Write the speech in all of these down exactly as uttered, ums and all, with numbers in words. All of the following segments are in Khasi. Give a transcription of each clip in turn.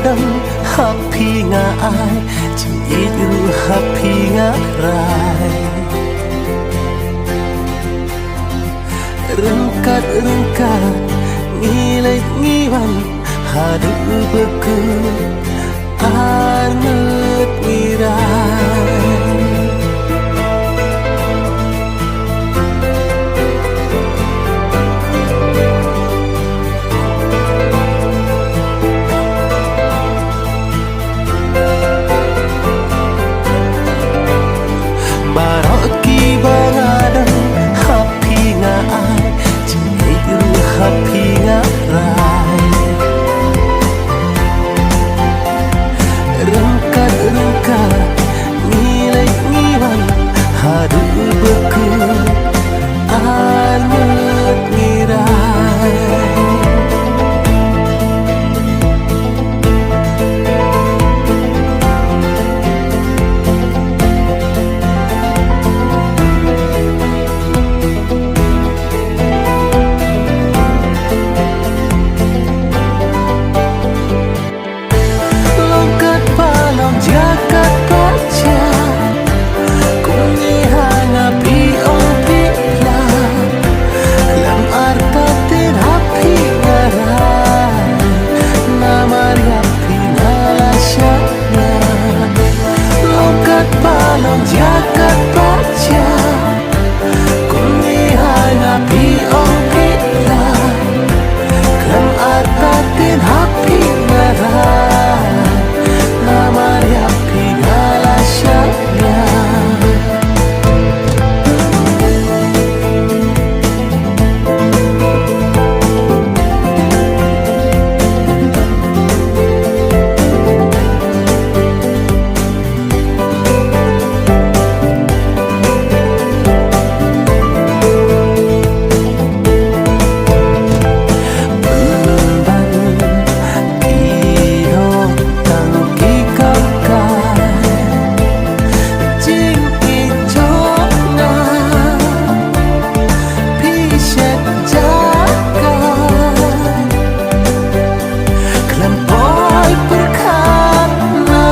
Dang ha phi nga ai, jingïeit ruh ha phi nga rai. Ryngkat ryngkat ngi leit ngi wan haduh ba kut ar ngut ngi rai. Baroh kiba nga dang ha phi nga ai, jingïeit ruh ha phi nga rai. Ryngkat ryngkat ngi leit ngi wan haduh ba kut ar ngut ngi rai. Long katba long jia katba jia, kumne ha nga phi ong phi la. Khlem artatien ha phi nga rai, namar ïa phi nga la shah ïa. Long katba long jia katba jia, kumne ha nga phi ong phi la. Khlem artatien ha phi nga rai, namar ïa phi nga la shah ïa. Khlem poi pyrkhat na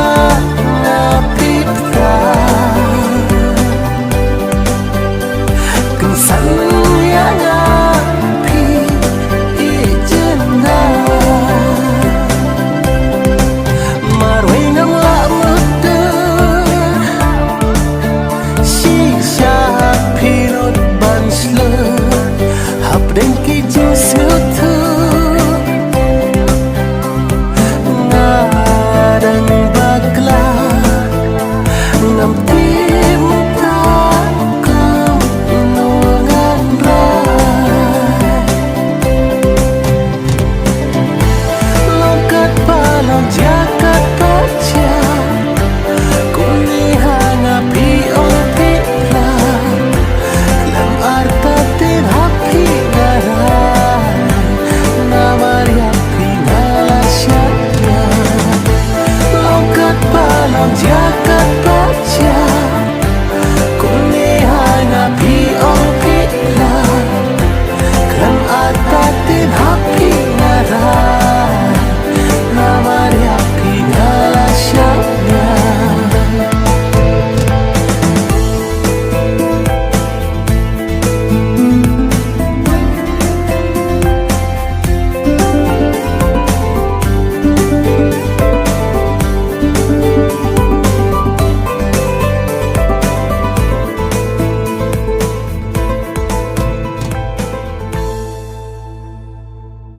nga phi pyrkhat. Kynsan ïa nga phi ïeit jynda. Marwei ngam lah mutdur shisha phi nud ban shlur hapdeng ki jingsngewthuh. Nga dang bakla, ngam